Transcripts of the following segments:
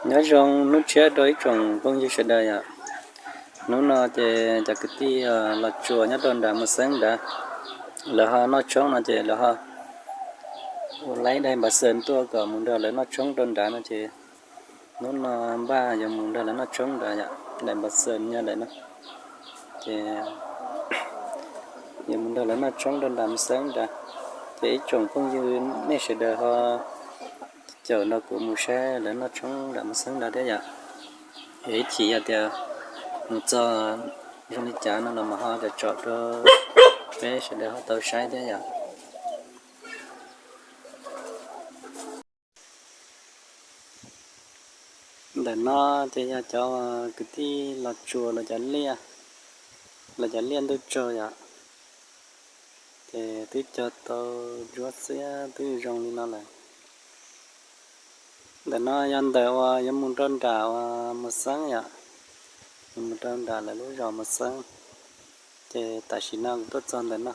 Nyob zoo hnub tshiab rau ib tsoom phooj ywg sawv daws yom. Hnub no ces cov kwv tij Los Tsuas nyob rau nram Mos Xeeb nrad, lawv ho noj tshoob no ces lawv ho ua laib daim npav xees tuaj kom mus nrog lawv noj tshoob rau nrad no ces hnub no npaj yuav mus nrog lawv noj tshoob nrad yom, daim npav xees nyob ntawm no. Ces yuav mus nrog lawv noj tshoob rau nram Mos Xeeb nrad, ces ib tsoom phooj ywg nej sawv daws ho caum nrog kuv mus saib lawv noj tshoob nram Mos Xeeb nrad thiab yom. Yog ib chim yog tias mus txog zoo li cas no los mas ho tsom tsom rau peb sawv daws ho tau saib thiab yom. Ntawm no ces yog cov kwv tij Los Tsuas lawv cov liaj, lawv cov liaj ntuj tsaug yom. Ces twb cog tau ntsuab xiab twb zoo li no lawm. Ntawm no yog ntawm uas yuav mus rau nram uas Mos Xeeb yom, yuav mus rau nram lawv lub zos Mos Xeeb. Ces tam sim no kuv tuaj txog ntawm no,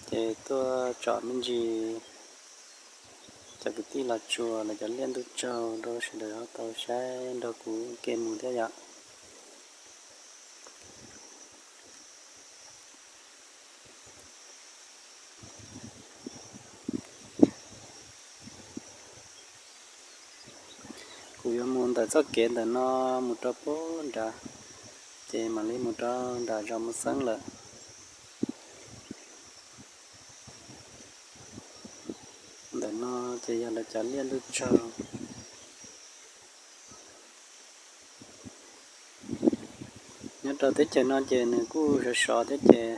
ces tuaj tsom me ntsis cov kwv tij Los Tsuas lawv cov liaj ntuj tsaug rau sawv daws ho tau saib nrog kuv ua ke mus thiab yom. Kuv yuav mus ntawm txoj kev ntawm no mus rau pem nrad, ces mam li mus rau nram zos Mos Xeeb lawm. Ntawm no ces yog lawv cov liaj ntuj tsaug. Nyob rau teb chaws no ces nws kuj sov sov thiab ces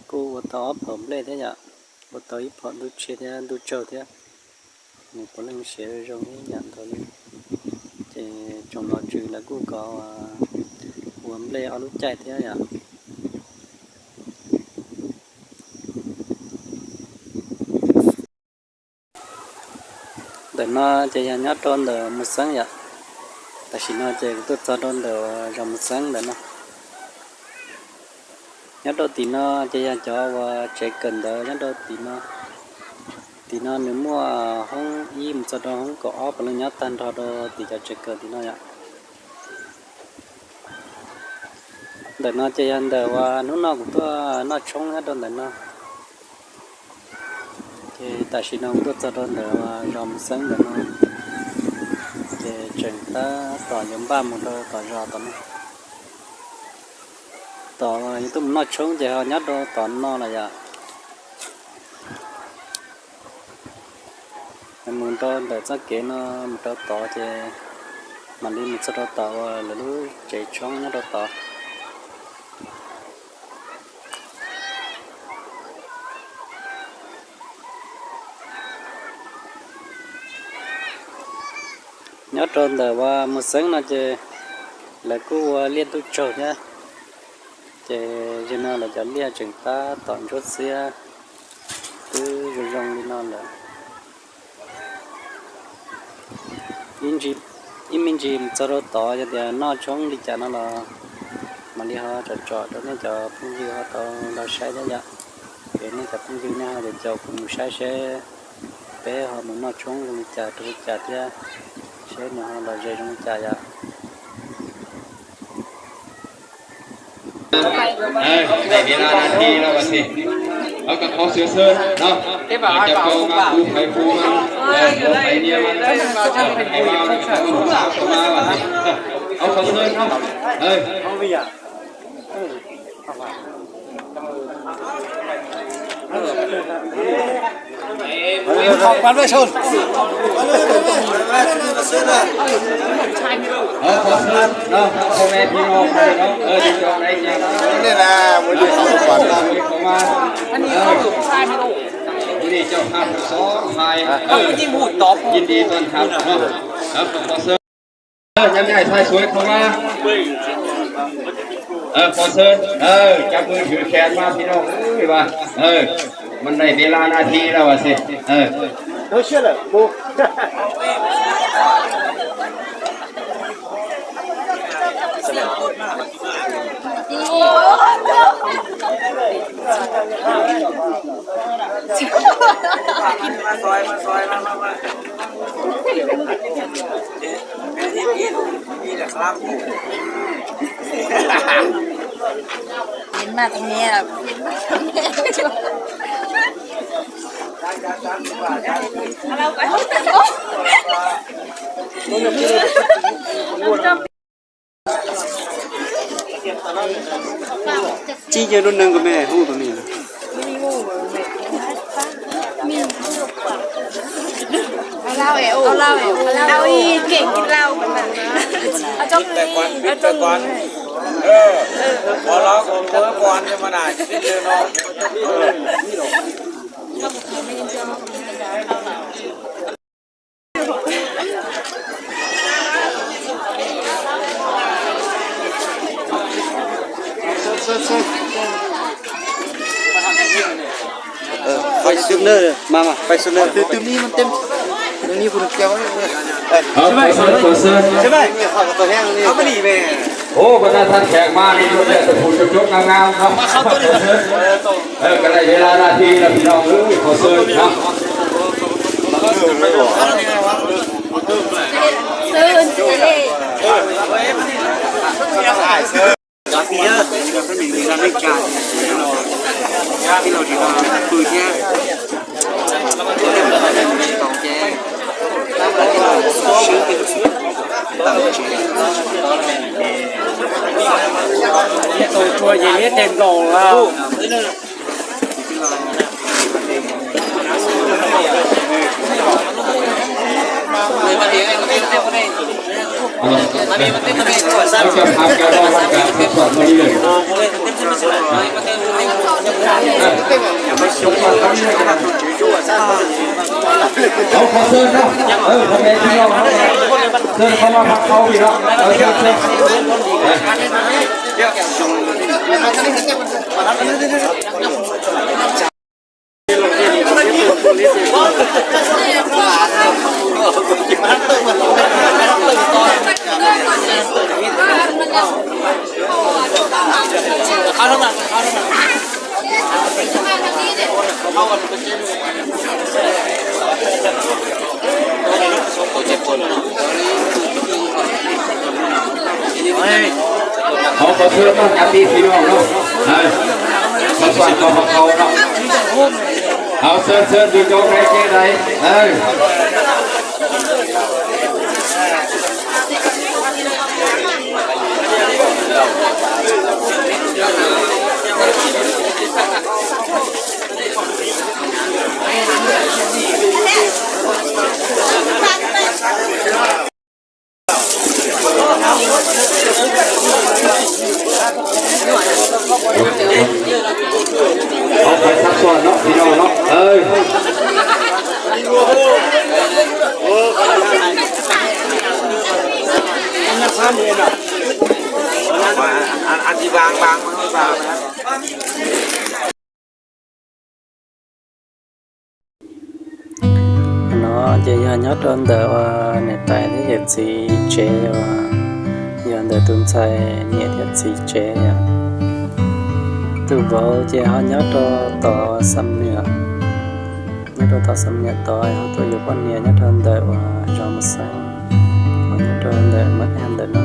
kuj ua tau ob phaum nplej thiab yom, ua tau ib phaum ntuj tshiab thiab ntuj tsaug thiab. Nws puav leej siav zoo ib yam nkaus li. Ces tsoom nom tswv lawv kuj kov ua nplej ob lub caij thiab yom. Ntawm no ces yog nyob rau ntawm Mos Xeeb yom. Tam sim no ces kuv tuaj txog rau ntawm zos Mos Xeeb ntawm no. Nyob rau tim no ces yog cov uas tsev kawm ntawv nyob rau tim no. Tim no nws muaj hoob ib mus txog rau hoob kaum ob puav leej nyob tag nrho rau tim cov tsev kawm tim no yom. Ntawm no ces yog ntawm uas hnub no kuv tuaj noj tshoob nyob rau ntawm no. Ces tam sim no kuv tuaj txog rau ntawm uas zos Mos Xeeb ntawm no, ces tseem tab tom yuav npaj mus rau tom zos tom no. Tom uas yuav tuaj mus noj tshoob ces ho nyob rau tom no lawm yom. Mus rau ntawm txoj kev no mus rau tod ces mam li mus txog rau tom uas lawv lub tsev tshoob nyob rau tod. Nyob rau ntawm uas Mos Xeeb no ces lawv kuj ua liaj ntuj tsaug thiab. Ces zaum no lawv cov liaj tseem tab tom ntsuab xiab twb zoo zoo li no lawm. Ib me ntsis mus txog rau tod yog tias noj tshoob li cas no los mam li ho tsom tsom rau nej cov phooj ywg ho tau nrog saib thiab yom. Ces nej cov phooj ywg nej ho caum kuv mus saib seb peb ho mus noj tshoob zoo li cas rau li cas thiab, seb nws ho los ze zoo li cas yom. Ntawm no ces yog cov uas Pov xwb, cov phooj ywg khas mas phim no, mas nees nkaum nas this no as. Miền Nam tụi mẹ là Tsis yog lub neej ko me hu tus ni. Pais xwb na, mas mas pais xwb na. Tus tus mi mas tem, tus mi kuv nws kiau. Qhov xwb, qhov xwb. Ua koj na thaj kheev mas li tus phuv coob coob ngaa ngaa no. Koj na yog laj laj thi no phi no, qhov xwb no. Cov pis yog peb me neeg tsa tij laug tsis tau pw thiab, tsis tau ces swb tej lus tawm tsev. Tus tsuas ces liab tes nplaum lawm. Hauv qhov xwb koj nyab tij txiv no no, hauv xwb koj hauv qhov no, hauv xwb xwb tus cov nqe ce dais. Hauv qhov sab xua no, txiv no no. No ces yog nyob rau ntawm uas niam tais thiab yawm txiv tsev uas yog ntawm tus ntxhais niam thiab txiv tsev yom. Tus vauv ces ho nyob rau tom Xam Nuam, nyob rau tom Xam Nuam tod, ho tus yug poj niam nyob rau ntawm uas zos Mos Xeeb, ho nyob rau ntawm Mos Ab ntawm no.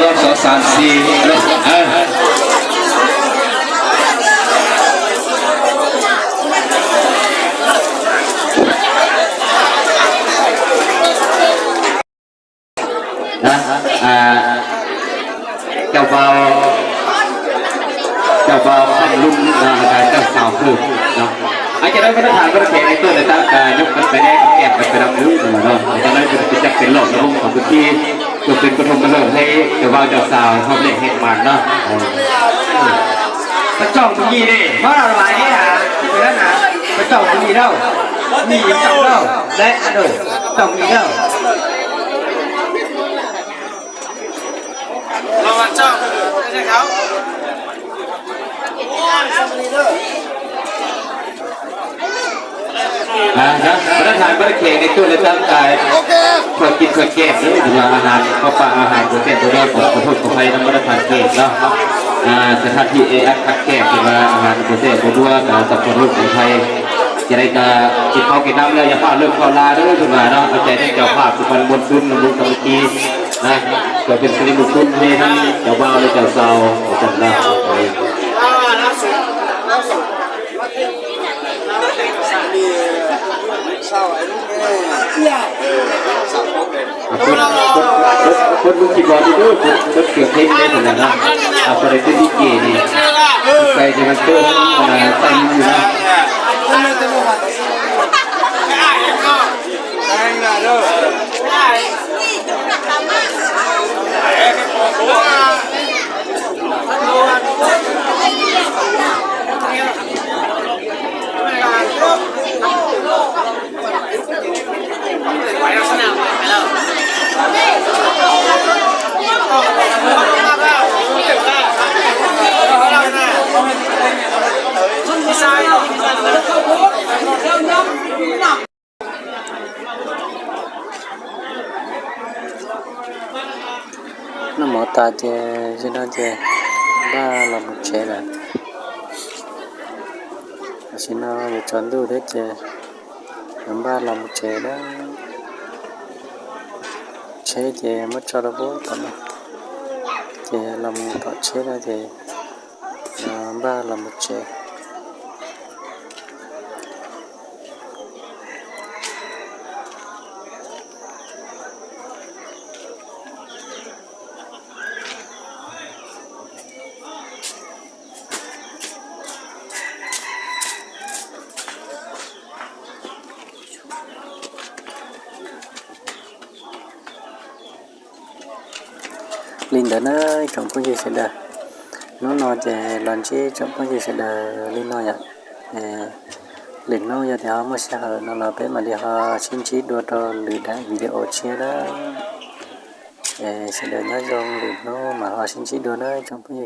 Los xov xav xis, cov vau, cov vau pheej lub no, cov xaus hwj no. Ces no peb tham peb kheev tuaj lawm tab, nyob peb kem peb dab lub no, cov no peb cov peb los lub qhov twg thiab, tus peb kuj thov peb lawm thiab cov vau cov xaus hauv lem hev mas no. Peb tsoom tus yim ne, mob los lais thiab, peb tsoom tus yim lauj, yim tsoom lauj, tsoom yim lauj. Peb tham peb kheev tuaj lawm tab, khuv kis khuv kem, ahav, koj pab ahav kuv tias kuv dua kuv hwj kuv hais no peb tham kem no. Sab thaj thim es ab tham kem ces ahav kuv tias kuv dua kuv hwj kuv hais. Ces lawv tsis paub kev nab lawm yog pab lwm kho lab lawm tus mas no, ua cas nej cov phaj kuv pab muaj tub no lub tau kis na, cov peb xws li mus tub ne, cov vau li cov xaus, cov tag no. Koj lub tsis vau li lub, koj tseem qheb li tus ntawd na, koj li twb li ces li, koj ces mas twb tau li na. Noj mov tas ces yog no ces npaj los mus tsev lawm. Tam sim no yuav tsaus ntuj thiab ces yuav npaj los mus tsev na. Tsheb ces muab tso rau pub tom no, ces los mus tom tsheb no ces npaj los mus tsev. Li ntawd na tsoom phooj ywg sawv daws, hnub no ces los ntsib tsoom phooj ywg sawv daws li no yom. Lwm hnub yog tias ho muaj sij hawm no los peb mam li ho sib ntsib dua rau lwm daim video tshiab na. Sawv daws nyob zoo, lwm hnub mam ho sib ntsib dua na tsoom phooj ywg.